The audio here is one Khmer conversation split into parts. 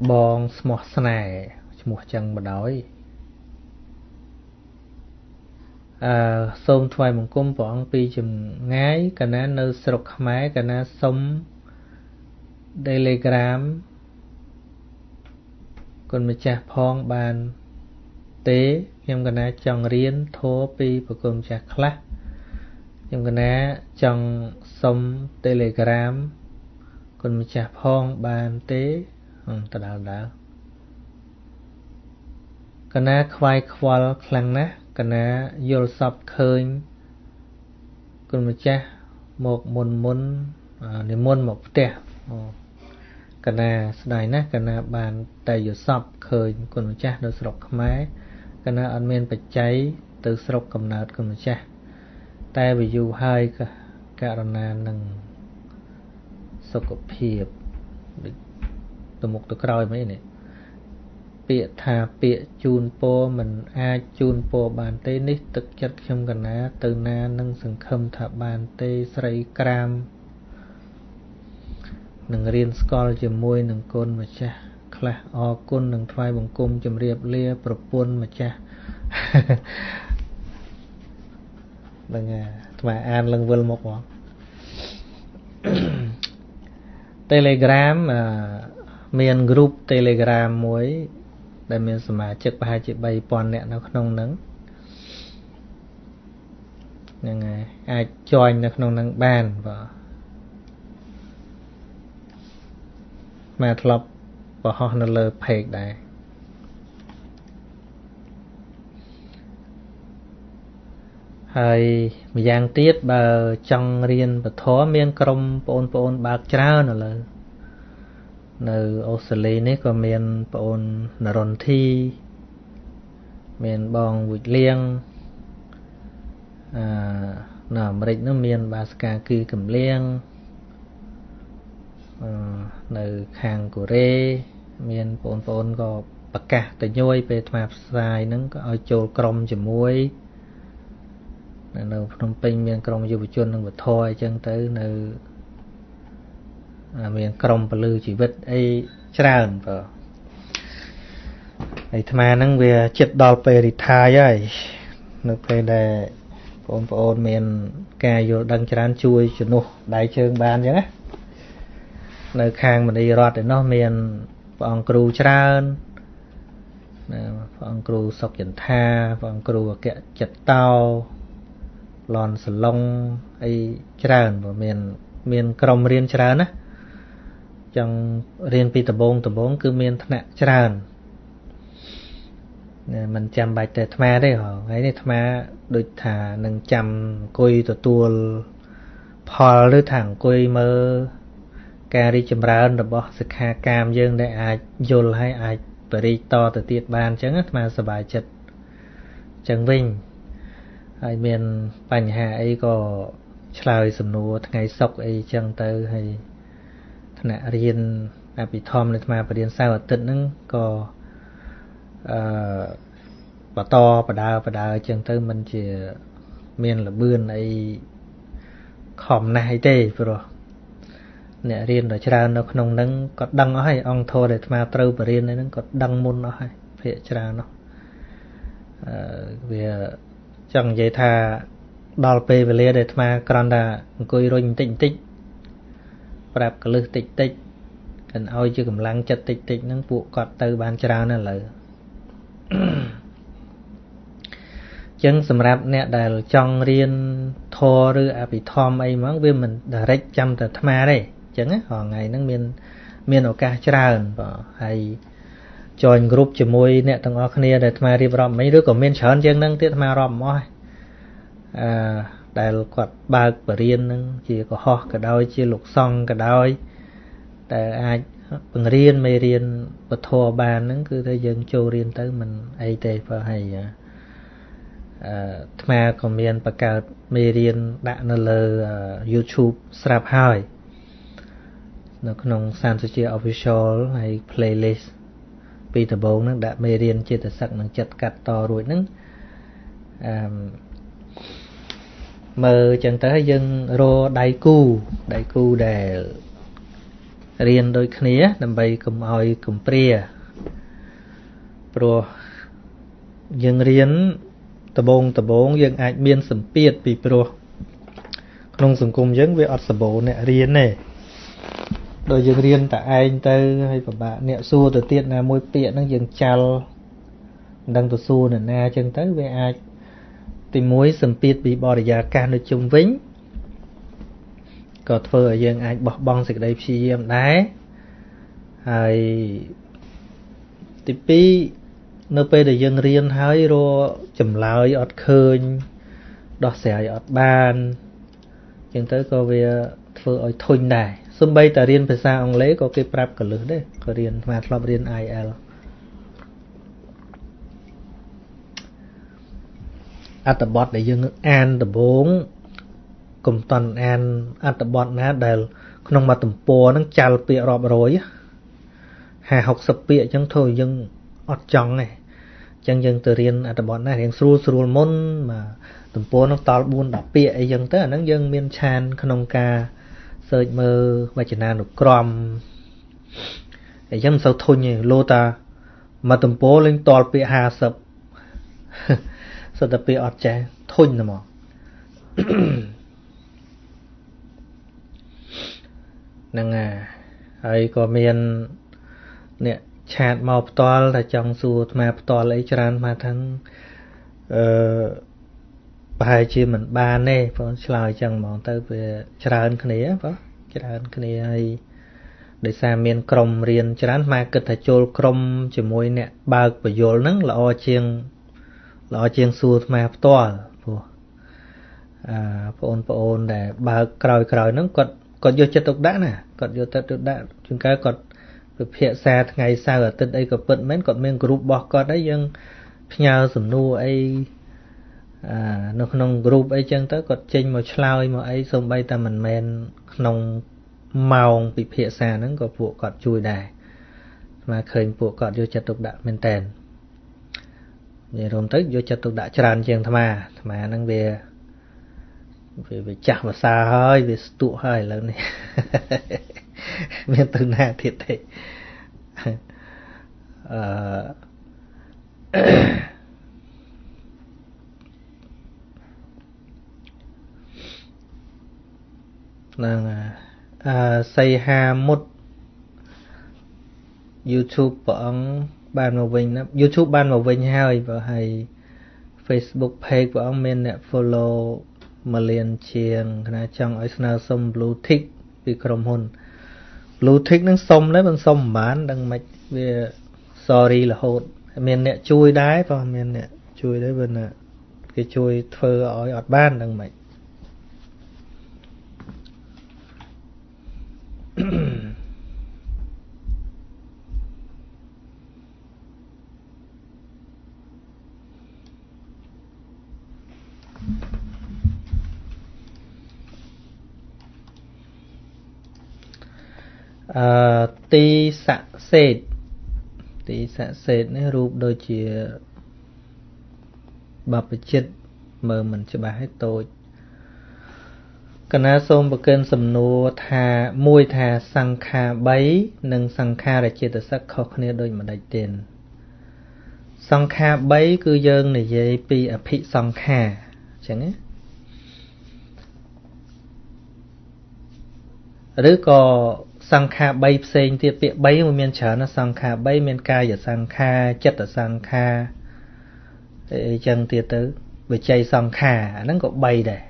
បងស្មោះស្នេហ៍ឈ្មោះចឹងបដ ாய் អឺសូមថ្វាយបង្គំព្រះអង្គពីចម្ងាយកណានៅស្រុកខ្មែរកណាសុំ Telegram គុណម្ចាស់ផងបានទេខ្ញុំកណាចង់រៀនធម៌ពីព្រះគុណម្ចាស់ខ្លះខ្ញុំកណាចង់សុំ Telegram គុណម្ចាស់ផងបានទេដដាលដកណាខ្វាយខ្វល់ខ្លាំងណាស់កណាយល់សពឃើញគុណម្ចាស់មកមុនមុននិមន្តមកផ្ទះកណាស្ដាយណាស់កណាបានតែយល់សពឃើញគុណម្ចាស់នៅស្រុកខ្មែរកណាអត់មានបច្ច័យទៅស្រុកកំណើតគុណម្ចាស់តែវាយូរហើយករណានឹងសុខភាពដូចទៅមុខទៅក្រោយមិននេះពាក្យថាពាក្យជូនពរមិនអាចជូនពរបានទេនេះទឹកចិត្តខ្ញុំកណាទៅណានឹងសង្ឃឹមថាបានទេស្រីក្រាមនឹងរៀនស្គាល់ជាមួយនឹងគុណម្ចាស់ខ្លះអរគុណនឹងថ្វាយបង្គំជម្រាបលាប្រពន្ធម្ចាស់ហ្នឹងអាថ្មអានលឹងវិលមកហ្មង Telegram មាន group Telegram មួយដែលមានសមាជិកប្រហែលជា3000នាក់នៅក្នុងហ្នឹងហ្នឹងហើយអាច join នៅក្នុងហ្នឹងបានបាទមកធ្លាប់បង្ហោះនៅលើ page ដែរហើយម្យ៉ាងទៀតបើចង់រៀនពធមានក្រុមបងប្អូនបើកច្រើនឥឡូវនៅអូស្ត្រាលីនេះក៏មានបងអូននរុនធីមានបងវុចលៀងអឺនៅអាមេរិកនោះមានបាសកាគឺកំលៀងអឺនៅខាងកូរ៉េមានបងប្អូនក៏ប្រកាសទៅញយពេលអាត្មាផ្សាយហ្នឹងក៏ឲ្យចូលក្រុមជាមួយនៅភ្នំពេញមានក្រុមយុវជននិងវធអីចឹងទៅនៅមានក្រុមពលឺជីវិតអីច្រើនបាទហើយអាត្មាហ្នឹងវាចិត្តដល់ពេលរីថាយហើយនៅពេលដែលបងប្អូនមានការយល់ដឹងច្រើនជួយជំនួសដៃជើងបានអញ្ចឹងណានៅខាងមនីរតឯនោះមានព្រះអង្គគ្រូច្រើនណាព្រះអង្គគ្រូសុកចន្ទាព្រះអង្គគ្រូអគ្គចិត្តតោឡនសឡុងអីច្រើនបើមានក្រុមរៀនច្រើនណាចង់រៀនពីដំបងដំបងគឺមានថ្នាក់ច្រើនមិនចាំបាច់តែអាត្មាទេថ្ងៃនេះអាត្មាដូចថានឹងចាំអង្គុយទទួលផលឬថាអង្គុយមើលការរីកចម្រើនរបស់សិក្ខាកាមយើងដែលអាចយល់ហើយអាចបរិយតទៅទៀតបានអញ្ចឹងអាត្មាសប្បាយចិត្តអញ្ចឹងវិញហើយមានបញ្ហាអីក៏ឆ្លើយសំណួរថ្ងៃសុក្រអីចឹងទៅហើយថ្នាក់រៀនអភិធម្មនៅអាត្មាបរៀនសៅរ៍អាទិត្យហ្នឹងក៏អឺបន្តបដើបដើចឹងទៅមិនជាមានលបឿនអីខំណាស់អីទេព្រោះអ្នករៀនដ៏ច្រើននៅក្នុងហ្នឹងក៏ដឹងអស់ហើយអង្គធម៌ដែលអាត្មាត្រូវបរៀនហ្នឹងក៏ដឹងមុនអស់ហើយភាគច្រើននោះអឺវាចង់និយាយថាដល់ពេលវេលាដែលអាត្មាគ្រាន់តែអង្គុយរុញបន្តិចបន្តិចប្រាប់កលឹះតិចតិចกันឲ្យជាកម្លាំងចិត្តតិចតិចហ្នឹងពួកគាត់ទៅបានច្រើនណាស់ឥឡូវចឹងសម្រាប់អ្នកដែលចង់រៀនធម៌ឬអភិធម្មអីហ្មងវាមិន direct ចាំតែអាត្មាទេចឹងណារាល់ថ្ងៃហ្នឹងមានឱកាសច្រើនបាទហើយ join group ជាមួយអ្នកទាំងអស់គ្នាដែលអាត្មារៀបរាប់មិញឬក៏មានច្រើនជាងហ្នឹងទៀតអាត្មារាប់មិនអស់អឺដែលគាត់បើកបរៀនហ្នឹងជាកុហកក៏ដោយជាលោកសង្ឃក៏ដោយតែអាចបង្រៀនមេរៀនពធបានហ្នឹងគឺថាយើងចូលរៀនទៅមិនអីទេព្រោះហើយអឺអាត្មាក៏មានបង្កើតមេរៀនដាក់នៅលើ YouTube ស្រាប់ហើយនៅក្នុងសានសុជា Official ហើយ playlist ពីដំបូងហ្នឹងដាក់មេរៀនចេតសិកនិងចិត្តកាត់តរួចហ្នឹងអឺមើលចឹងទៅយើងរកដៃគូដែល រៀនដូចគ្នាដើម្បីកុំឲ្យកំព្រាព្រោះយើងរៀនដបងយើងអាចមានសម្ពាធពីព្រោះក្នុងសង្គមយើងវាអត់សម្បូរអ្នករៀនទេដល់យើងរៀនតែឯងទៅហើយពិបាកអ្នកសួរទៅទៀតណាមួយពាក្យហ្នឹងយើងចាល់មិនដឹងទៅសួរនរណាចឹងទៅវាអាចទីមួយសម្ពាធពីបរិយាកាសនៅជុំវិញក៏ធ្វើឲ្យយើងអាចបោះបង់សេចក្តីព្យាយាមដែរហើយទីពីរនៅពេលដែលយើងរៀនហើយរកចម្លើយអត់ឃើញដោះស្រាយអត់បានចឹងទៅក៏វាធ្វើឲ្យធុញដែរសូម្បីតែរៀនភាសាអង់គ្លេសក៏គេប្រាប់កលឹះដែរក៏រៀនអាត្មាធ្លាប់រៀន IL អត្ថបទដែលយើងអានដំបូងកុំតន់អានអត្ថបទណាដែលក្នុងមួយទំព័រហ្នឹងចាល់ពាក្យរាប់រយ50 60ពាក្យអញ្ចឹងធ្វើឲ្យយើងអត់ចង់ទេអញ្ចឹងយើងទៅរៀនអត្ថបទណារៀងស្រួលមុនបាទទំព័រហ្នឹងតល់4 10ពាក្យអីចឹងទៅអាហ្នឹងយើងមានឆានក្នុងការ search មើលវចនានុក្រមអញ្ចឹងមិនសូវធុញទេលោតាមួយទំព័រលេងតល់ពាក្យ50សិតតែពាក្យអត់ចេះធុញហ្មងហ្នឹងហើយក៏មានអ្នកឆាតមកផ្ទាល់ថាចង់សួរអាត្មាផ្ទាល់អីច្រើនមកថាអឺប្រហែលជាមិនបានទេបងឆ្លើយចឹងហ្មងទៅវាច្រើនគ្នាបងច្រើនគ្នាហើយដោយសារមានក្រុមរៀនច្រើនមកគិតថាចូលក្រុមជាមួយអ្នកបើកបញ្យលហ្នឹងល្អជាងសួរអាត្មាផ្ទាល់ព្រោះបងប្អូនដែលបើកក្រោយហ្នឹងគាត់យកចិត្តទុកដាក់ណាគាត់យកចិត្តទុកដាក់ជួនកាលគាត់ពិភាក្សាថ្ងៃសៅរ៍អាទិត្យអីក៏ពិតមែនគាត់មានក្រុមរបស់គាត់ហើយយើងផ្ញើសំណួរអីនៅក្នុងក្រុមអីចឹងទៅគាត់ចេញមកឆ្លើយមកអីសូម្បីតែមិនមែនក្នុងម៉ោងពិភាក្សាហ្នឹងក៏ពួកគាត់ជួយដែរស្មាឃើញពួកគាត់យកចិត្តទុកដាក់មែនតើនិយាយរួមទៅយកចិត្តទុកដាក់ច្រើនជាងអាត្មាហ្នឹងវាចាស់ភាសាហើយវាស្ទក់ហើយឥឡូវនេះមានទៅណាទៀតទេអឺហ្នឹងសីហាមុត YouTube ព្រះអង្គបានមកវិញណា YouTube បានមកវិញហើយបើហើយ Facebook page ព្រះអង្គមានអ្នក follow 1លានជាងគណៈចង់ឲ្យស្នើសុំ Blue Tick ពីក្រុមហ៊ុន Blue Tick នឹងសុំដែរមិនសុំមិនបានដឹងមិនវា sorry រហូតមានអ្នកជួយដែរបើមានអ្នកជួយដែរបើណាគេជួយធ្វើឲ្យអត់បានដឹងមិនទីស័កសេតទីស័កសេតនេះរូបដូចជាបព្វជិតមើលមិនច្បាស់ទេតូចកណាសូមប្រគិនសំណួរថាមួយថាសង្ខារ3និងសង្ខារចេតសិកខុសគ្នាដូចម្ដេចទេសង្ខារ3គឺយើងនិយាយពីអភិសង្ខារអញ្ចឹងណាឬក៏សង្ខារ3ផ្សេងទៀតពាក្យ3វាមានច្រើនណាសង្ខារ3មានកាយសង្ខារចិត្តសង្ខារអីចឹងទៀតទៅវិជ័យសង្ខារអាហ្នឹងក៏3ដែរ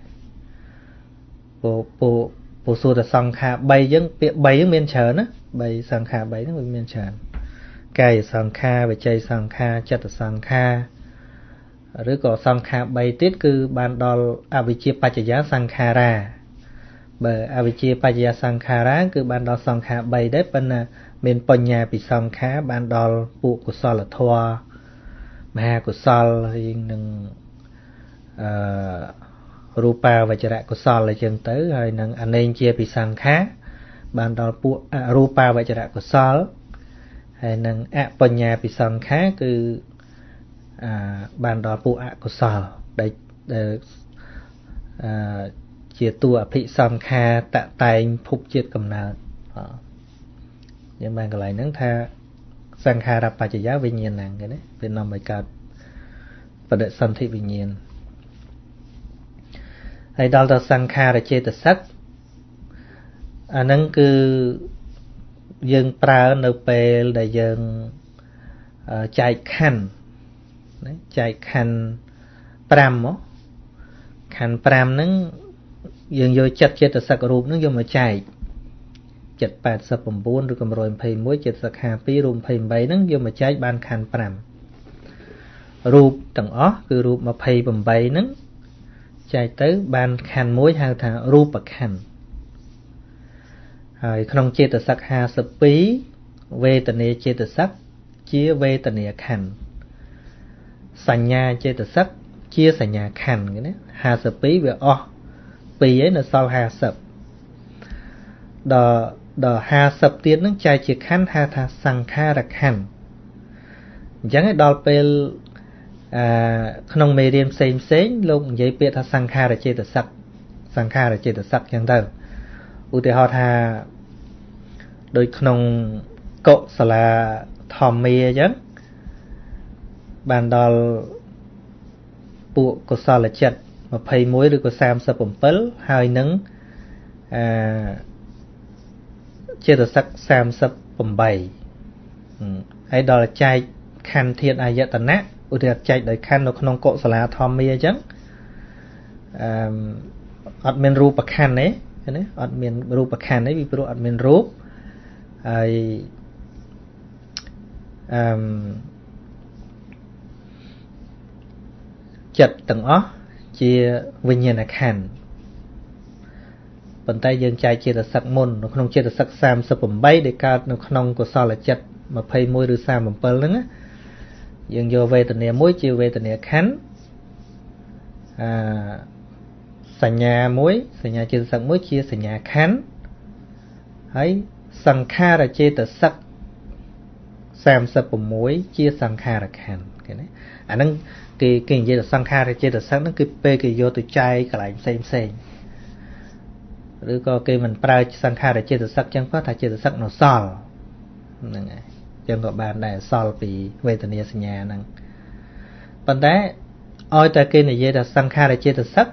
ពូសួរតែសង្ខារ3ចឹងពាក្យ3ហ្នឹងមានច្រើនណា3សង្ខារ3ហ្នឹងវាមានច្រើនកាយសង្ខារវិជ័យសង្ខារចិត្តសង្ខារឬក៏សង្ខារ3ទៀតគឺបានដល់អវិជ្ជាបច្ចយាសង្ខារាបើអវិជ្ជាបច្ចយាសង្ខារាគឺបានដល់សង្ខារ3ដែរប៉ុន្តែមានបញ្ញាពីសង្ខារបានដល់ពួកកុសលធម៌មហាកុសលហើយនឹងរូបាវចរៈកុសលអីចឹងទៅហើយនឹងអនេជាពិសង្ខារបានដល់ពួកអរូបាវចរៈកុសលហើយនឹងអបញ្ញាពិសង្ខារគឺបានដល់ពួកអកុសលដែលជាតួអភិសង្ខារតតែងភពជាតិកំណើត យើងបានកន្លែងហ្នឹងថាសង្ខារបច្ចយាវិញ្ញាណហ្នឹងគេណាវានាំឲ្យកើតបដិសន្ធិវិញ្ញាណហើយដល់ទៅសង្ខារចេតសិកអាហ្នឹងគឺយើងប្រើនៅពេលដែលយើងចែកខណ្ឌណាចែកខណ្ឌ5មកខណ្ឌ5ហ្នឹងយើងយកចិត្តចេតសិករូបហ្នឹងយកមកចែកចិត្ត89ឬក៏121ចេតសិក52រូប28ហ្នឹងយកមកចែកបានខណ្ឌ5រូបទាំងអស់គឺរូប28ហ្នឹងចែកទៅបានខណ្ឌមួយហៅថារូបខណ្ឌហើយក្នុងចេតសិក52វេទនាចេតសិកជាវេទនាខណ្ឌសញ្ញាចេតសិកជាសញ្ញាខណ្ឌគេណា52វាអស់2ហើយនៅសល់50ដល់50ទៀតហ្នឹងចែកជាខណ្ឌហៅថាសង្ខារខណ្ឌអញ្ចឹងឯដល់ពេលក្នុងមេរៀនផ្សេងផ្សេងលោកនិយាយពាក្យថាសង្ខារចេតសិកសង្ខារចេតសិកអញ្ចឹងទៅឧទាហរណ៍ថាដូចក្នុងកុសលាធម្មាអញ្ចឹងបានដល់ពួកកុសលចិត្ត21ឬក៏37ហើយនឹងចេតសិក38ហើយដល់ចែកខណ្ឌធាតុអាយតនៈឧទាហរណ៍ចែកដោយខណ្ឌនៅក្នុងកុសលាធម្មាអញ្ចឹងអត់មានរូបខណ្ឌទេណាអត់មានរូបខណ្ឌទេពីព្រោះអត់មានរូបហើយចិត្តទាំងអស់ជាវិញ្ញាណខណ្ឌប៉ុន្តែយើងចែកចេតសិកមុននៅក្នុងចេតសិក38ដែលកើតនៅក្នុងកុសលចិត្ត21ឬ37ហ្នឹងណាយើងយកវេទនាមួយជាវេទនាខណ្ឌសញ្ញាមួយសញ្ញាចេតសិកមួយជាសញ្ញាខណ្ឌហើយសង្ខារចេតសិក36ជាសង្ខារខណ្ឌគេណាអាហ្នឹងគេនិយាយថាសង្ខារចេតសិកហ្នឹងគឺពេលគេយកទៅចែកកន្លែងផ្សេងផ្សេងឬក៏គេមិនប្រើសង្ខារចេតសិកចឹងក៏ថាចេតសិកនៅសល់ហ្នឹងហើយចឹងក៏បានដែរសល់ពីវេទនាសញ្ញាហ្នឹងប៉ុន្តែឲ្យតែគេនិយាយថាសង្ខារចេតសិក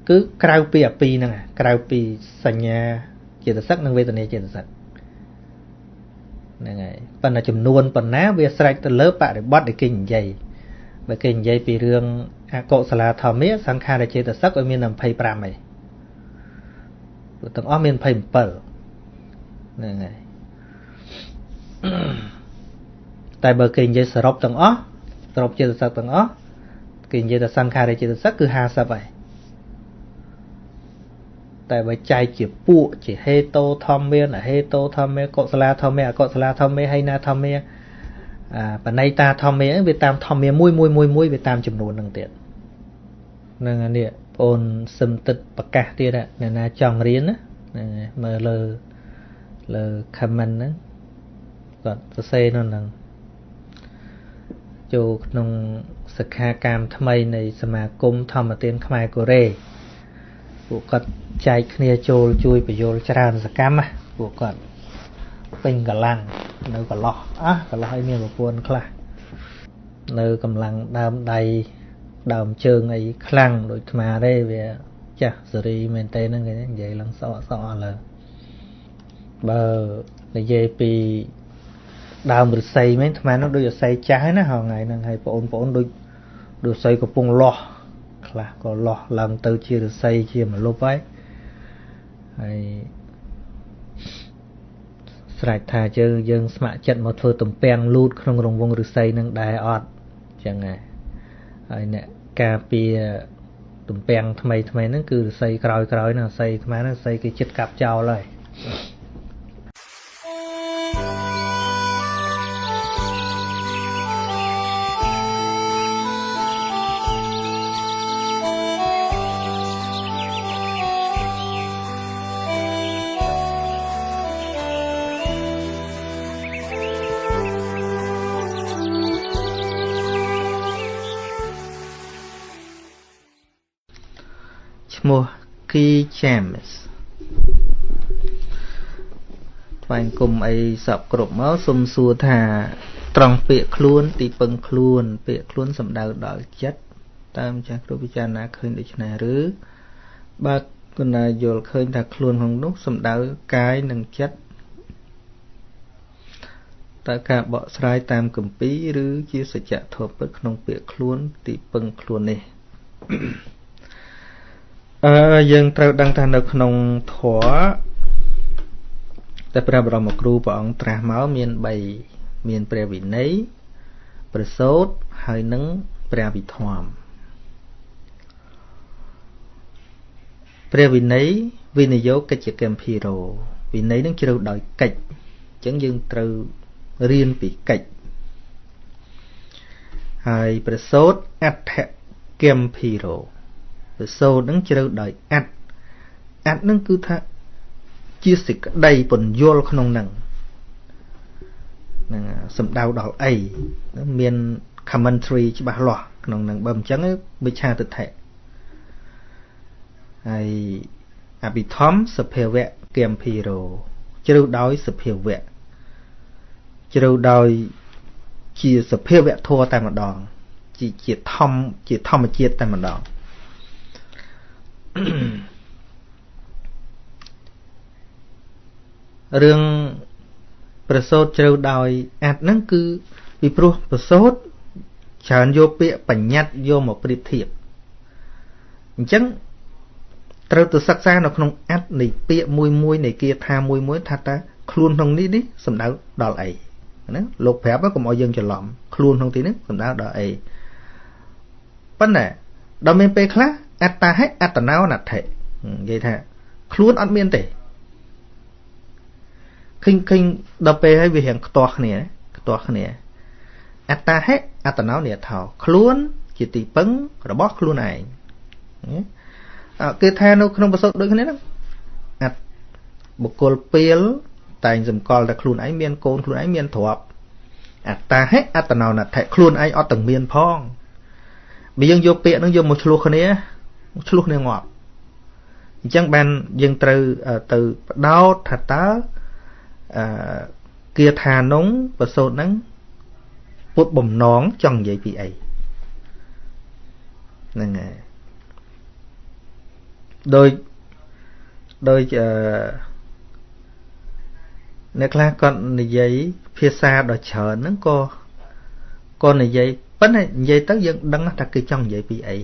គឺក្រៅពីអាពីរហ្នឹងក្រៅពីសញ្ញាចេតសិកនិងវេទនាចេតសិកហ្នឹងហើយប៉ុន្តែចំនួនប៉ុណ្ណាវាស្រេចទៅលើបរិបទដែលគេនិយាយបើគេនិយាយពីរឿងអកុសលាធម្មាសង្ខារចេតសិកឲ្យមានតែ25ឯងព្រោះទាំងអស់មាន27ហ្នឹងហើយតែបើគេនិយាយសរុបទាំងអស់សរុបចេតសិកទាំងអស់គេនិយាយថាសង្ខារចេតសិកគឺ50ហើយតែបើចែកជាពួកជាហេតោធម្មាអហេតោធម្មាកុសលាធម្មាអកុសលាធម្មាហីណាធម្មាបណៃតាធម្មាវាតាមធម្មាមួយមួយមួយមួយវាតាមចំនួនហ្នឹងទៀតហ្នឹងអានេះបងអូនសឹមទឹកប្រកាសទៀតអ្នកណាចង់រៀនណាហ្នឹងមើលលើ comment ហ្នឹងគាត់សរសេរនៅហ្នឹងចូលក្នុងសិក្ខាកាមថ្មីនៃសមាគមធម្មទានខ្មែរកូរ៉េពួកគាត់ចែកគ្នាចូលជួយបញ្យលច្រើនសកម្មណាពួកគាត់ពេញកម្លាំងនៅកន្លោះកន្លោះឲ្យមានប្រពន្ធខ្លះនៅកម្លាំងដើមដៃដើមជើងអីខ្លាំងដូចអាត្មាទេវាចាស់សេរីមែនទេហ្នឹងគេនិយាយឡើងសក់សក់ឥឡូវបើនិយាយពីដើមឫស្សីមែនអាត្មានោះដូចឫស្សីចាស់ហើយណាថ្ងៃហ្នឹងហើយបងប្អូនដូចឫស្សីកំពុងលាស់ខ្លះក៏លាស់ឡើងទៅជាឫស្សីជាម្លប់ហើយហើយស្រេចថាយើងស្ម័គ្រចិត្តមកធ្វើទំពាំងលូតក្នុងរង្វង់ឫស្សីនឹងដែរអត់ចឹងហើយហើយអ្នកការពារទំពាំងថ្មីថ្មីហ្នឹងគឺឫស្សីក្រោយក្រោយហ្នឹងឫស្សីអាត្មាហ្នឹងឫស្សីគេចិត្តកាប់ចោលហើយឈ្មោះគី James ថ្វាយគុំអីសពគ្រប់មកសុំសួរថាត្រង់ពាក្យខ្លួនទីពឹងខ្លួនពាក្យខ្លួនសំដៅដល់ចិត្តតាមចាស់គ្រូពិចារណាឃើញដូច្នេះឬបើគណាយល់ឃើញថាខ្លួនក្នុងនោះសំដៅកាយនិងចិត្តតើការបកស្រាយតាមគម្ពីរឬជាសច្ចធម៌ពិតក្នុងពាក្យខ្លួនទីពឹងខ្លួននេះយើងត្រូវដឹងថានៅក្នុងធម៌តែព្រះបរមគ្រូព្រះអង្គត្រាស់មកមាន3មានព្រះវិន័យព្រះសូត្រហើយនិងព្រះវិធម្មព្រះវិន័យវិនិយោគកិច្ចកម្មភិរោវិន័យនឹងជ្រៅដោយកិច្ចអញ្ចឹងយើងត្រូវរៀនពីកិច្ចហើយព្រះសូត្រអដ្ឋកម្មភិរោព្រះសូត្រនឹងជ្រៅដោយអដ្ឋអដ្ឋនឹងគឺថាជាសេចក្តីពន្យល់ក្នុងនឹងហ្នឹងសំដៅដល់អីមាន commentary ច្បាស់លាស់ក្នុងនឹងបើមិនចឹងមិច្ឆាទិដ្ឋិហើយអភិធម្មសភាវៈកម្មភិរោជ្រៅដោយសភាវៈជ្រៅដោយជាសភាវៈធម៌តែម្ដងជាធម្មជាធម្មជាតិតែម្ដងរឿងប្រសូតជ្រៅដោយអត្តហ្នឹងគឺពីព្រោះប្រសូតច្រើនយកពាក្យបញ្ញត្តិយកមកប្រៀបធៀបអញ្ចឹងត្រូវទៅសិក្សានៅក្នុងអត្តនៃពាក្យមួយមួយនៃគាថាមួយមួយថាតើខ្លួនក្នុងនេះនេះសំដៅដល់អីណាលោកប្រាប់កុំឲ្យយើងច្រឡំខ្លួនក្នុងទីនេះសំដៅដល់អីប៉ុន្តែដល់មានពេលខ្លះអត្តាហិអត្តនោណដ្ឋិនិយាយថាខ្លួនអត់មានទេឃើញដល់ពេលហើយវារៀងខ្ទាស់គ្នាអត្តាហិអត្តនោនិថោខ្លួនជាទីពឹងរបស់ខ្លួនឯងគេថានៅក្នុងប្រសូតដូចគ្នាហ្នឹងអត្តបុគ្គលពីលតែងសម្គាល់តែខ្លួនឯងមានកូនខ្លួនឯងមានទ្រព្យអត្តាហិអត្តនោណដ្ឋិខ្លួនឯងអត់ទាំងមានផងបើយើងយកពាក្យហ្នឹងយកមកឆ្លោះគ្នាងាប់អញ្ចឹងបានយើងត្រូវទៅបដោតថាតើគាថានងប្រសូតហ្នឹងពុទ្ធបំណងចង់និយាយពីអីហ្នឹងហើយដូចអ្នកខ្លះគាត់និយាយភាសាដ៏ច្រើនហ្នឹងក៏និយាយប៉ុន្តែនិយាយទៅយើងដឹងថាគេចង់និយាយពីអី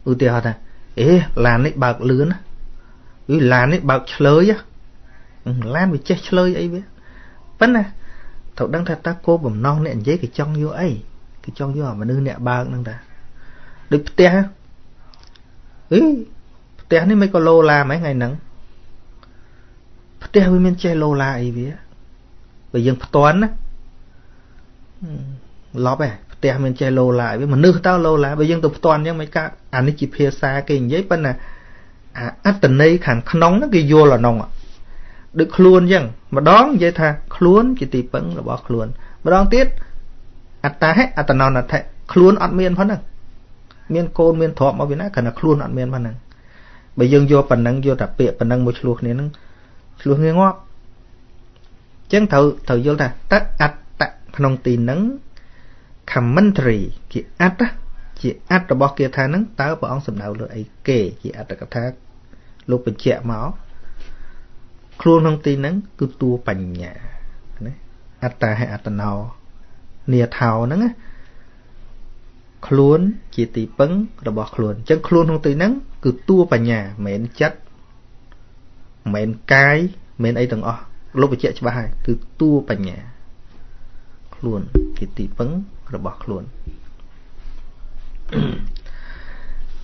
ឧទាហរណ៍ថាអេឡាននេះបើកលឿនណាអឺឡាននេះបើកឆ្លើយឡានវាចេះឆ្លើយអីវាប៉ុន្តែត្រូវដឹងថាតើគោលបំណងអ្នកនិយាយគេចង់យកអីគេចង់យកអាមនុស្សអ្នកបើកហ្នឹងតាដូចផ្ទះអឺផ្ទះនេះមិនក៏ឡូឡាហ្មងថ្ងៃហ្នឹងផ្ទះវាមានចេះឡូឡាអីវាបើយើងផ្ទាន់ណាឡប់ឯងផ្ទះមានចេះឡូឡាអីវាមនុស្សតើឡូឡាបើយើងទៅផ្ទាន់អញ្ចឹងមិនកាអានេះជាភាសាគេនិយាយប៉ុន្តែអាអត្តន័យខាងក្នុងហ្នឹងគេយល់អានោះដូចខ្លួនអញ្ចឹងម្ដងនិយាយថាខ្លួនជាទីពឹងរបស់ខ្លួនម្ដងទៀតអត្តាហិអត្តនោណដ្ឋិខ្លួនអត់មានផងហ្នឹងមានកូនមានទ្រព្យមកពីណាគ្រាន់តែខ្លួនអត់មានផងហ្នឹងបើយើងយកប៉ុណ្ណឹងយកតែពាក្យប៉ុណ្ណឹងមកឆ្លោះគ្នាហ្នឹងឆ្លោះគ្នាងាប់អញ្ចឹងត្រូវយល់ថាតើអត្តក្នុងទីហ្នឹង commentary ជាអត្តជាអត្តរបស់គាថាហ្នឹងតើព្រះអង្គសំដៅលើអីគេជាអត្តកថាលោកបញ្ជាក់មកខ្លួនក្នុងទីហ្នឹងគឺតួបញ្ញាណាអត្តាហិអត្តនោនាថោហ្នឹងណាខ្លួនជាទីពឹងរបស់ខ្លួនអញ្ចឹងខ្លួនក្នុងទីហ្នឹងគឺតួបញ្ញាមិនមែនចិត្តមិនមែនកាយមិនមែនអីទាំងអស់លោកបញ្ជាក់ច្បាស់ហើយគឺតួបញ្ញាខ្លួនជាទីពឹងរបស់ខ្លួន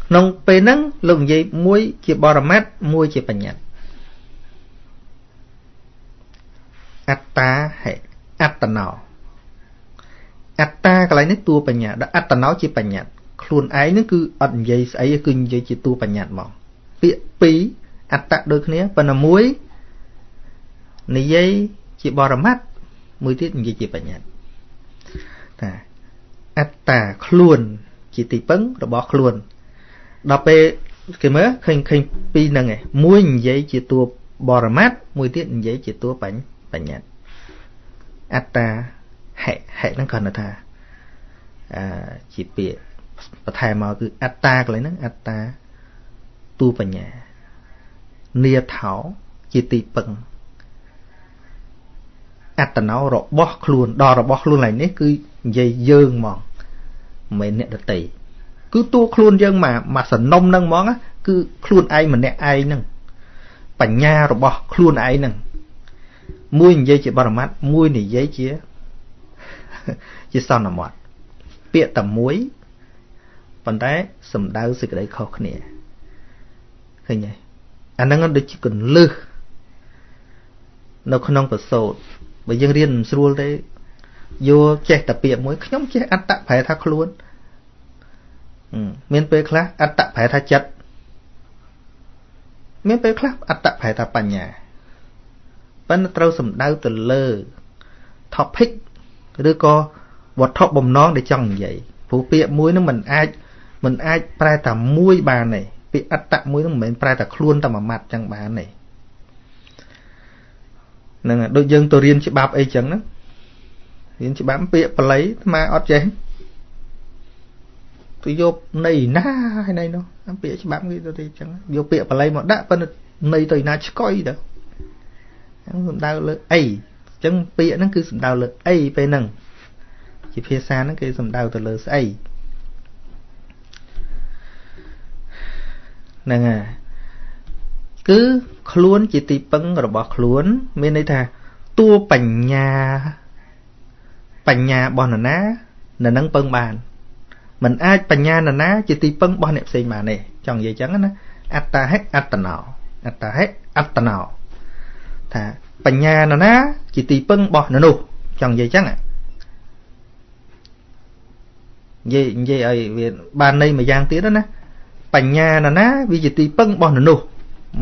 ក្នុងពេលហ្នឹងលោកនិយាយមួយជាបរមត្តមួយជាបញ្ញត្តិអត្តាហិអត្តនោអត្តាកន្លែងនេះតួបញ្ញាដល់អត្តនោជាបញ្ញត្តិខ្លួនឯងហ្នឹងគឺអត់និយាយស្អីគឺនិយាយជាតួបញ្ញត្តិហ្មងពាក្យពីរអត្តៈដូចគ្នាប៉ុន្តែមួយនិយាយជាបរមត្តមួយទៀតនិយាយជាបញ្ញត្តិថាអត្តាខ្លួនជាទីពឹងរបស់ខ្លួនដល់ពេលគេមើលឃើញពីរហ្នឹងឯងមួយនិយាយជាតួបរមត្តមួយទៀតនិយាយជាតួ បញ្ញត្តិអត្តាហិហិហ្នឹងគ្រាន់តែថាជាពាក្យបន្ថែមមកគឺអត្តាកន្លែងហ្នឹងអត្តាតួបញ្ញានាថោជាទីពឹងអត្តនោរបស់ខ្លួនដល់របស់ខ្លួនឡើយនេះគឺនិយាយយើងហ្មងមិនមែនអ្នកដតីគឺតួខ្លួនយើងមកសនំហ្នឹងហ្មងគឺខ្លួនឯងម្នាក់ឯងហ្នឹងបញ្ញារបស់ខ្លួនឯងហ្នឹងមួយនិយាយជាបរមត្តមួយនិយាយជាសន្មតពាក្យតែមួយប៉ុន្តែសំដៅសេចក្តីខុសគ្នាឃើញទេអាហ្នឹងដូចជាកលឹះនៅក្នុងប្រសូតបើយើងរៀនមិនស្រួលទេយកចេះតែពាក្យមួយខ្ញុំចេះអត្តប្រែថាខ្លួនមានពេលខ្លះអត្តប្រែថាចិត្តមានពេលខ្លះអត្តប្រែថាបញ្ញាប៉ុន្តែត្រូវសំដៅទៅលើ topic ឬក៏វត្ថុបំណងដែលចង់និយាយព្រោះពាក្យមួយហ្នឹងមិនអាចប្រែតែមួយបានទេពាក្យអត្តមួយហ្នឹងមិនមែនប្រែតែខ្លួនតែមួយម៉ាត់ចឹងបានទេហ្នឹងដូចយើងទៅរៀនច្បាប់អីចឹងណារៀនច្បាប់ពាក្យបាលីអាត្មាអត់ចេះទៅយកន័យណាហើយន័យនោះពាក្យច្បាប់គេទៅទេចឹងយកពាក្យបាលីមកដាក់ប៉ុន្តែន័យទៅណាឆ្កុយទៅហ្នឹងសំដៅលើអីចឹងពាក្យហ្នឹងគឺសំដៅលើអីពេលហ្នឹងជាភាសាហ្នឹងគេសំដៅទៅលើស្អីហ្នឹងហើយគឺខ្លួនជាទីពឹងរបស់ខ្លួនមានន័យថាតួបញ្ញាបញ្ញារបស់នរណានៅនឹងពឹងបានមិនអាចបញ្ញានរណាជាទីពឹងរបស់អ្នកផ្សេងបានទេចង់និយាយចឹងណាអត្តាហិអត្តណោអត្តាហិអត្តណោថាបញ្ញានរណាជាទីពឹងរបស់នរនោះចង់និយាយចឹងនិយាយឲ្យវាបានន័យមួយយ៉ាងទៀតណាបញ្ញានរណាវាជាទីពឹងរបស់នរនោះ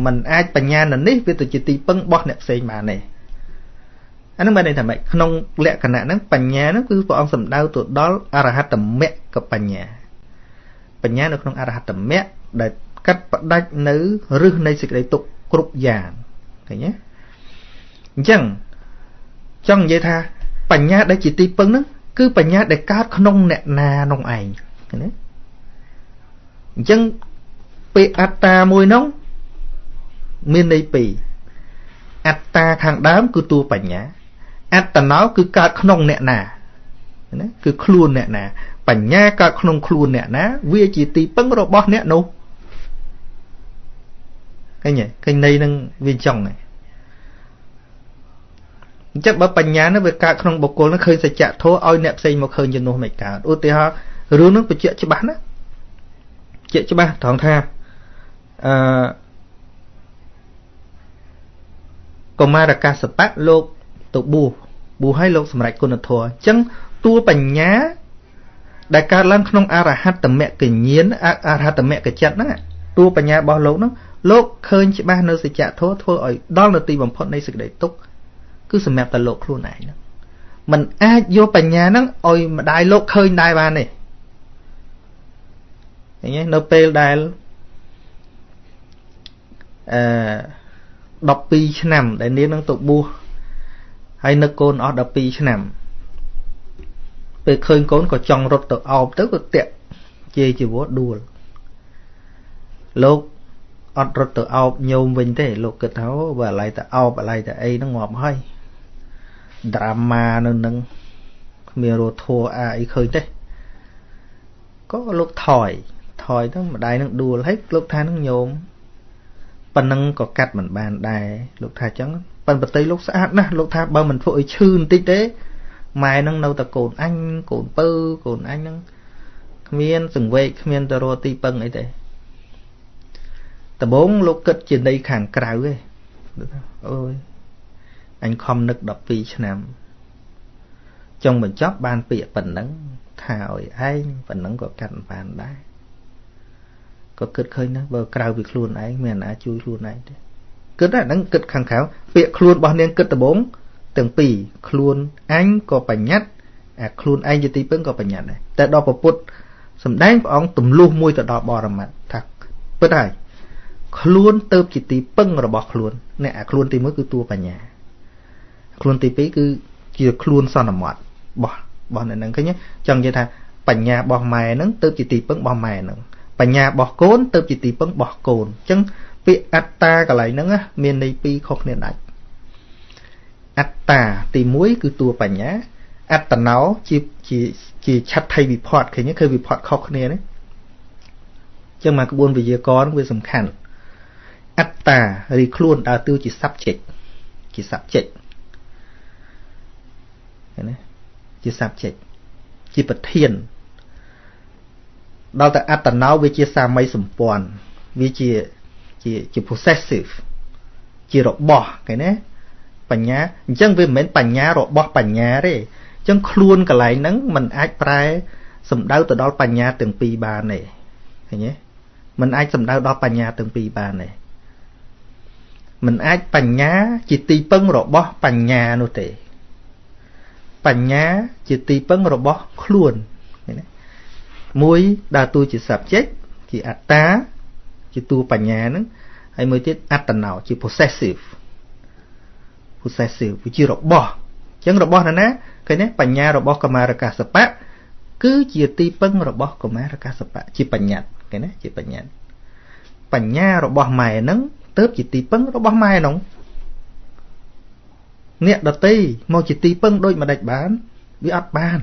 มันអាចបញ្ញាននេះវាទៅជាទីពឹងរបស់អ្នកផ្សេងបានទេអានឹងបានន័យថាម៉េចក្នុងលក្ខណៈហ្នឹងបញ្ញាហ្នឹងគឺព្រះអង្គសំដៅទៅដល់អរហត្តមគ្គបញ្ញាបញ្ញានៅក្នុងអរហត្តមគ្គដែលកាត់ផ្ដាច់នៅឫសនៃសេចក្តីទុក្ខគ្រប់យ៉ាងឃើញទេអញ្ចឹងចង់និយាយថាបញ្ញាដែលជាទីពឹងហ្នឹងគឺបញ្ញាដែលកើតក្នុងអ្នកណានោះឯងឃើញទេអញ្ចឹងពាក្យអត្តាមួយនោះមានន័យពីរអត្តាខាងដើមគឺតួបញ្ញាអត្តណោគឺកើតក្នុងអ្នកណាណាគឺខ្លួនអ្នកណាបញ្ញាកើតក្នុងខ្លួនអ្នកណាវាជាទីពឹងរបស់អ្នកនោះឃើញទេឃើញន័យនឹងវាចង់ហ្នឹងអញ្ចឹងបើបញ្ញានោះវាកើតក្នុងបុគ្គលនោះឃើញសច្ចធម៌ឲ្យអ្នកផ្សេងមកឃើញជំនួសមិនកើតឧទាហរណ៍រឿងនោះបញ្ជាក់ច្បាស់ណាជាក់ច្បាស់ត្រង់ថាអឺកុមារកាសបៈលោកទៅបួសឲ្យលោកសម្រេចគុណធម៌អញ្ចឹងតួបញ្ញាដែលកើតឡើងក្នុងអរហត្តមគ្គញ្ញាណអរហត្តមគ្គចិត្តហ្នឹងតួបញ្ញារបស់លោកហ្នឹងលោកឃើញច្បាស់នៅសច្ចធម៌ធ្វើឲ្យដល់នៅទីបំផុតនៃសេចក្តីទុក្ខគឺសម្រាប់តែលោកខ្លួនឯងហ្នឹងมันអាចយកបញ្ញាហ្នឹងឲ្យម្ដាយលោកឃើញដែរបានទេឃើញទេនៅពេលដែលអឺ12ឆ្នាំដែលនាងនឹងទៅបួសហើយនឹកកូនអស់12ឆ្នាំពេលឃើញកូនក៏ចង់រត់ទៅអោបទៅក៏តាក់ជាជីវរដួលលោកអត់រត់ទៅអោបញោមវិញទេលោកគិតថាបើអាឡ័យទៅអោបអាឡ័យទៅអីហ្នឹងងាប់ហើយដ្រាម៉ានៅនឹងគ្មានរត់ធัวអាអីឃើញទេក៏លោកថយទៅម្ដាយនឹងដួលហើយលោកថានឹងញោមប៉ុណ្ណឹងក៏កាត់មិនបានដែរលោកថាចឹងប៉ុន្តែប្រតិលោកស្អាតណាស់លោកថាបើមិនធ្វើឲ្យឈឺបន្តិចទេម៉ែនឹងនៅតែកូនអញកូនពៅកូនអញនឹងគ្មានសង្វេគគ្មានទៅរកទីពឹងអីទេដំបូងលោកគិតជាន័យខាងក្រៅទេអូយអញខំនឹក12ឆ្នាំចុងបញ្ចប់បានពាក្យប៉ុណ្ណឹងថាឲ្យឯងប៉ុណ្ណឹងក៏កាត់មិនបានដែរក៏គិតឃើញណាបើក្រៅពីខ្លួនឯងមានអាណាជួយខ្លួនឯងទេគិតហ្នឹងគិតខាងក្រៅពាក្យខ្លួនរបស់នាងគិតដំបូងទាំងពីរខ្លួនអញក៏បញ្ញត្តិអាខ្លួនឯងជាទីពឹងក៏បញ្ញត្តិដែរតែដល់ពុទ្ធសម្ដែងព្រះអង្គទម្លុះមួយទៅដល់បរមត្តថាពិតហើយខ្លួនទៅជាទីពឹងរបស់ខ្លួនអ្នកអាខ្លួនទី1គឺតួបញ្ញា ខ្លួនទី2គឺជាខ្លួនសន្មត់របស់អ្នកហ្នឹងឃើញចង់និយាយថាបញ្ញារបស់ម៉ែហ្នឹងទៅជាទីពឹងរបស់ម៉ែហ្នឹងបញ្ញារបស់កូនទៅជាទីពឹងរបស់កូនអញ្ចឹងពាក្យអត្តាកន្លែងហ្នឹងមានន័យពីរខុសគ្នាដាច់អត្តាទី1គឺតួបញ្ញាអត្តណោជាជាជាឆដ្ឋីវិផតឃើញឃើញវិផតខុសគ្នានេះអញ្ចឹងមកក្បួនវិយាករណ៍វាសំខាន់អត្តាឬខ្លួនដើរតួជា subject ជា subject ឃើញទេជា subject ជាប្រធានដល់តែអត្តណោវាជាសាមីសម្ព័ន្ធវាជាជាជា possessive ជារបស់ឃើញទេបញ្ញាអញ្ចឹងវាមិនមែនបញ្ញារបស់បញ្ញាទេអញ្ចឹងខ្លួនកន្លែងហ្នឹងมันអាចប្រែសំដៅទៅដល់បញ្ញាទាំងពីរបានទេឃើញទេมันអាចសំដៅដល់បញ្ញាទាំងពីរបានទេมันអាចបញ្ញាជាទីពឹងរបស់បញ្ញានោះទេបញ្ញាជាទីពឹងរបស់ខ្លួនឃើញទេមួយដើរតួជា subject ជាអត្តាជាតួបញ្ញាហ្នឹងហើយមួយទៀតអត្តណោជា possessive possessive វាជារបស់អញ្ចឹងរបស់ណាណាឃើញទេបញ្ញារបស់កុមារកាសបៈគឺជាទីពឹងរបស់កុមារកាសបៈជាបញ្ញត្តិឃើញទេជាបញ្ញត្តិបញ្ញារបស់ម៉ែហ្នឹងទៅជាទីពឹងរបស់ម៉ែហ្នឹងអ្នកដតីមកជាទីពឹងដូចម្ដេចបានវាអត់បាន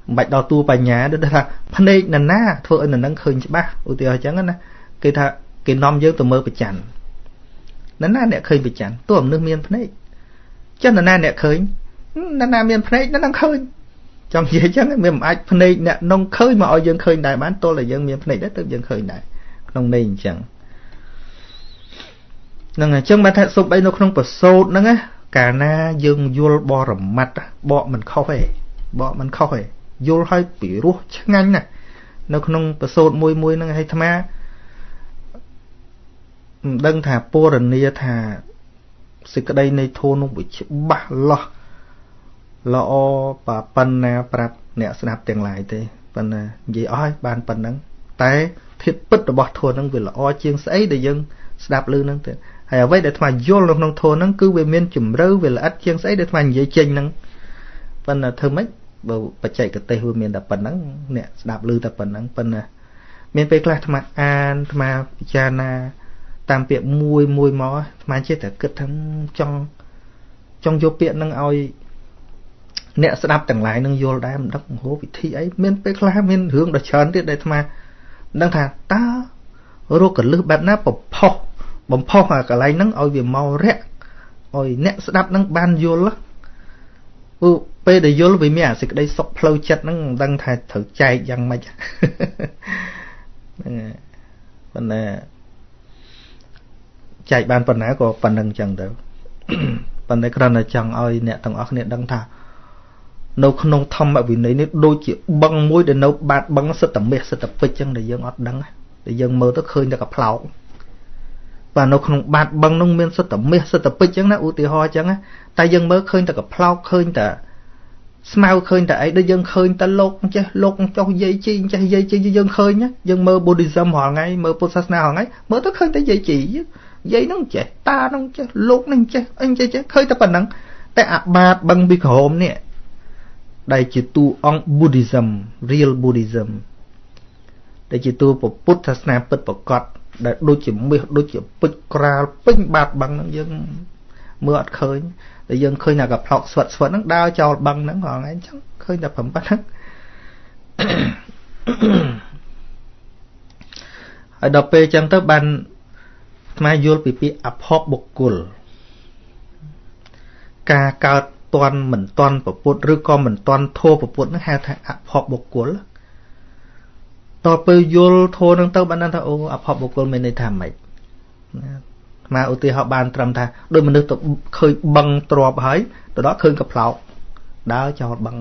មិនបាច់ដល់តួបញ្ញាដូចថាភ្នែកនរណាធ្វើឲ្យនរនឹងឃើញច្បាស់ឧទាហរណ៍អញ្ចឹងណាគេថាគេនាំយើងទៅមើលប្រច័ននរណាអ្នកឃើញប្រច័នតួមនុស្សមានភ្នែកចឹងនរណាអ្នកឃើញនរណាមានភ្នែកនរនឹងឃើញចង់និយាយចឹងវាមិនអាចភ្នែកអ្នកនងឃើញមកឲ្យយើងឃើញដែរបានទល់តែយើងមានភ្នែកដែរទើបយើងឃើញដែរក្នុងន័យអញ្ចឹងហ្នឹងអញ្ចឹងបានថាសូម្បីនៅក្នុងប្រសូតហ្នឹងណាកាលណាយើងយល់បរមត្តបកមិនខុសទេបកមិនខុសទេយល់ឲ្យពីរោះឆ្ងាញ់ណាស់នៅក្នុងប្រសូតមួយមួយហ្នឹងឲ្យអាត្មាមិនដឹងថាពរនីថាសេចក្តីនៃធម៌នោះវាច្បាស់លាស់ល្អប៉ុណ្ណាប្រាប់អ្នកស្ដាប់ទាំងឡាយទេប៉ុន្តែនិយាយអស់ហើយបានប៉ុណ្ណឹងតែធាតុពិតរបស់ធម៌ហ្នឹងវាល្អជាងស្អីដែលយើងស្ដាប់ឮហ្នឹងទេហើយអ្វីដែលអាត្មាយល់នៅក្នុងធម៌ហ្នឹងគឺវាមានជំរឿវាល្អិតជាងស្អីដែលអាត្មានិយាយចេញហ្នឹងប៉ុន្តែធ្វើម៉េចបើបច្ចេកទេសវាមានតែប៉ុណ្ណឹងអ្នកស្ដាប់ឮតែប៉ុណ្ណឹងប៉ុន្តែមានពេលខ្លះអាត្មាអានអាត្មាពិចារណាតាមពាក្យមួយមួយមកអាត្មាចេះតែគិតថាចង់យកពាក្យហ្នឹងឲ្យអ្នកស្ដាប់ទាំងឡាយនឹងយល់ដែរមិនដឹងហូវិធីអីមានពេលខ្លះមានរឿងដ៏ច្រើនទៀតដែលអាត្មាមិនដឹងថាតើរកកលឹះបែបណាបំផុសអាកន្លែងហ្នឹងឲ្យវាមករយៈឲ្យអ្នកស្ដាប់ហ្នឹងបានយល់ព្រោះពេលដែលយល់វាមានអាសេចក្តីសុខផ្លូវចិត្តហ្នឹងមិនដឹងថាត្រូវចែកយ៉ាងម៉េចហ្នឹងហើយប៉ុន្តែចែកបានប៉ុណ្ណាក៏ប៉ុណ្្នឹងចឹងទៅប៉ុន្តែគ្រាន់តែចង់ឲ្យអ្នកទាំងអស់គ្នាដឹងថានៅក្នុងធម្មវិន័យនេះដូចជាបឹងមួយដែលនៅបាតបឹងសិតតែមាសសិតតែពេជ្រចឹងដែលយើងអត់ដឹងដែលយើងមើលទៅឃើញតែកប្លោកបាទនៅក្នុងបាតបឹងនោះមានសិតតែមាសសិតតែពេជ្រចឹងណាឧទាហរណ៍ចឹងណាតែយើងមើលឃើញតែកប្លោកឃើញតែស្មៅឃើញតែអីដូចយើងឃើញតែលោកចេះលោកចុះយាយជីចេះយាយជីយើងឃើញណាយើងមើល Buddhism រាល់ថ្ងៃមើលពុទ្ធសាសនារាល់ថ្ងៃមើលទៅឃើញតែយាយជីយាយហ្នឹងចេះតាហ្នឹងចេះលោកហ្នឹងចេះអញចេះឃើញតែប៉ុណ្ណឹងតែអាបាតបឹងពីក្រោមនេះដែលជាតួអង្គ Buddhism real Buddhism ដែលជាតួពុទ្ធសាសនាពិតប្រាកដដែលដូចជាមាសដូចជាពេជ្រក្រាលពេញបាតបឹងហ្នឹងយើងមើលអត់ឃើញតែយើងឃើញតែកប្លុកស្វិតស្វិតហ្នឹងដើរចោលបឹងហ្នឹងរាល់ថ្ងៃអញ្ចឹងឃើញតែប៉ុណ្ណឹងហើយដល់ពេលអញ្ចឹងទៅបានអាត្មាយល់ពីពាក្យអភ័ព្វបុគ្គលការកើតតន់មិនតន់ពពុទ្ធឬក៏មិនតន់ធัวពពុទ្ធហ្នឹងហៅថាអភ័ព្វបុគ្គលតទៅពេលយល់ធัวហ្នឹងទៅបានដឹងថាអូអភ័ព្វបុគ្គលមានន័យថាម៉េចណាអាត្មាឧទាហរណ៍បានត្រឹមថាដូចមនុស្សទៅឃើញបឹងទ្របហើយទៅដល់ឃើញកប្លោកដើរចោលបឹង